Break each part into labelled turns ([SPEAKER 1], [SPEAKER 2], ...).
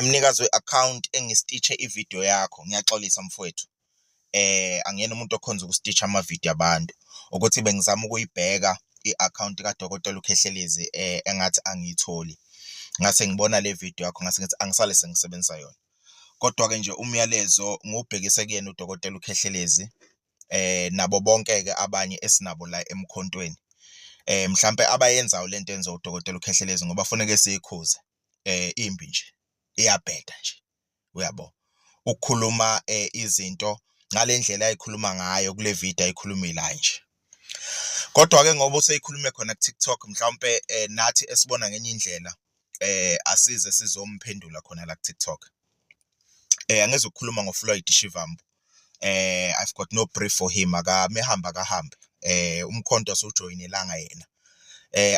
[SPEAKER 1] Mnikazi we-akhawunti engistitshe ividiyo yakho, ngiyaxolisa mfowethu, angiyena umuntu okhonze ukustitsha amavidiyo abantu. Ukuthi bengizama ukuyibheka i-akhawunti kaDokotela uKhehlelezi engathi angiyitholi, ngase ngibona le vidiyo yakho ngase ngithi angisale sengisebenzisa yona. Kodwa-ke nje umyalezo ngiwubhekise kuyena uDokotela uKhehlelezi nabo bonke-ke abanye esinabo la eMkhontweni, mhlampe abayenzayo lento eyenziwa uDokotela uKhehlelezi ngoba kufuneke siyikhuze, imbi nje, iyabheda nje, uyabo. Ukukhuluma izinto ngale ndlela ayikhuluma ngayo kule video ayikhulumile hhayi nje. Kodwa-ke ngoba useyikhulume khona ku-TikTok mhlawumpe nathi esibona ngenye indlela asize sizomphendula khona la ku-TikTok. Angizukukhuluma ngoFloyd Shivambu, I've got no brief for him, akamehamba akahambe, umkhonto asiwujoyinelanga yena.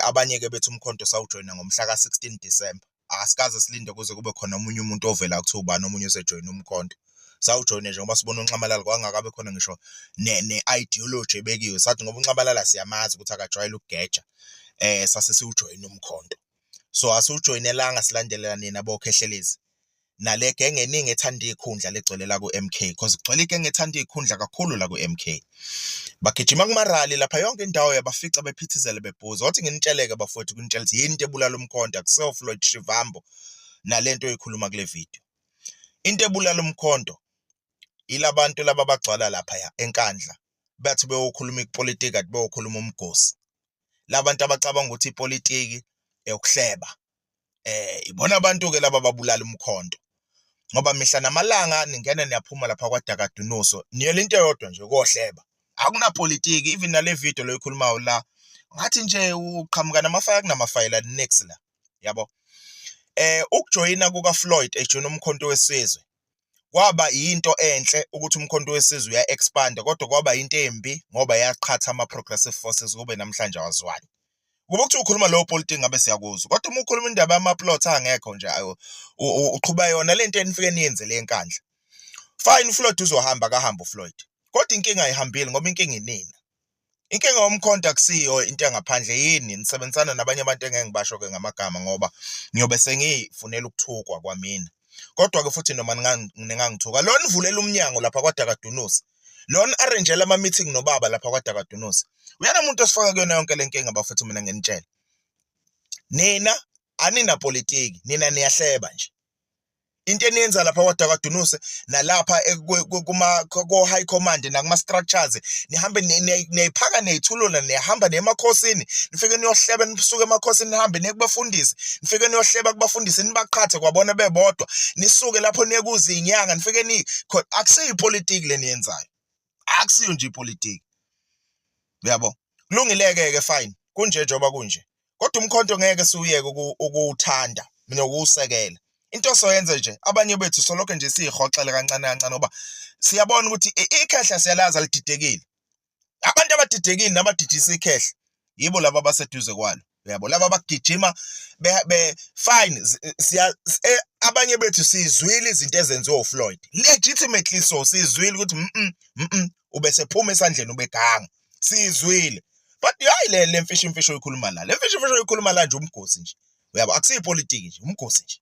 [SPEAKER 1] Abanye-ke bethi umkhonto sawujoyina ngomhla ka-16 December, asikaze silinde kuze kube khona omunye umuntu ovela kuthiwa ubani omunye osejoyine umkhonto. Sawujoyina nje ngoba sibona uNxamalala, kwangakabi khona ngisho ne-ideology ebekiwe, sathi ngoba uNxamalala siyamazi ukuthi akajwayele ukugeja, sase siwujoyina umkhonto. So asiwujoyinelanga silandelela nina boKhehlelezi nale genge eningi ethanda iy'khundla legcwele la ku-M_K, cause kugcwele igenge ethanda iy'khundla kakhulu la ku-M_K. Bagijima kuma-rally lapha yonke indawo yabafica bephithizela bebhuza. Wathi nginitsheleke bafowethu, kunitshela ukuthi yini into ebulala umkhonto, akusiwo Floyd Shivambu nale nto oyikhuluma kule video. Into ebulala umkhonto yilabantu laba abagcwala laphaya eNkandla bathi beyokhuluma ipolitiki kanti beyokhuluma umgosi. Labantu abacabanga ukuthi ipolitiki eyokuhleba, ibona abantu ke laba ababulala umkhonto ngoba mihla namalanga ningena niyaphuma lapha kwaDakadunuso niyela into eyodwa nje kohleba, akunapolitiki. Even nale video lo ikhulumayo la ngathi nje uqhamuka namafayela, kunamafayela niks la, yabo. Ukujoyina kuka Floyd ejoyina umkhonto wesizwe kwaba yinto enhle ukuthi umkhonto wesizwe uya-expanda, kodwa kwaba yinto embi ngoba yaqhatha ama-progressive forces kube namhlanje awazwani. Kuba kuthiwa ukhuluma leyo politiki ngabe siyakuzwa, kodwa uma ukhuluma indaba yama-plot angekho nje, uqhuba yona le nto enifike niyenze le Nkandla. Fine, uFloyd uzohamba, akahambe uFloyd, kodwa inkinga ayihambile ngoba inkinga inina. Inkinga yomkhonto akusiyo into engaphandle, yini nisebenzisana nabanye abantu engeke ngibasho-ke ngamagama ngoba ngiyobe sengiyifunela ukuthukwa kwamina. Kodwa-ke futhi noma ningangithuka, lo nivulela umnyango lapha kwaDakadunusa, lo ni-arrange-ela ama-meeting nobaba lapha kwaDakadunusa, uyena muntu osifaka kuyona yonke le nkinga bafethu. Mina nginitshele, nina aninapolitiki, nina niyahleba nje. Into eniyenza lapha kwaDakadunuse nalapha kuma ko high command nakuma structures, nihambe niyayiphaka, niyayithulula, niyahamba niye emakhosini, nifike niyohleba, nisuke emakhosini nihambe niye kubafundisi, nifike niyohleba kubafundisi, nibaqhathe kwabona bebodwa, nisuke lapho niye kuzinyanga, nifike ni akusiyo ipolitiki le niyenzayo, akusiyo nje ipolitiki, uyabo. Kulungile-ke ke, fine, kunje njengoba kunje, kodwa umkhonto ngeke siwuyeke ukuwuthanda nokuwusekela. Into soyenze nje abanye bethu solokho nje siyihoxele kancane kancane ngoba siyabona ukuthi ikhehla siyalazi alididekile. Abantu abadidekile nabadidisa ikhehla yibo laba abaseduze kwalo, uyabo, laba abagijima be fine. Siya abanye bethu sizwile izinto ezenziwe uFloyd, legitimately so, sizwile ukuthi ubesephuma esandleni, ubeganga, sizwile. But hayi le mfishi imfisho oyikhuluma la, le mfishi imfisho oyikhuluma la nje umgosi nje, uyabo, akusiyo ipolitiki nje, umgosi nje.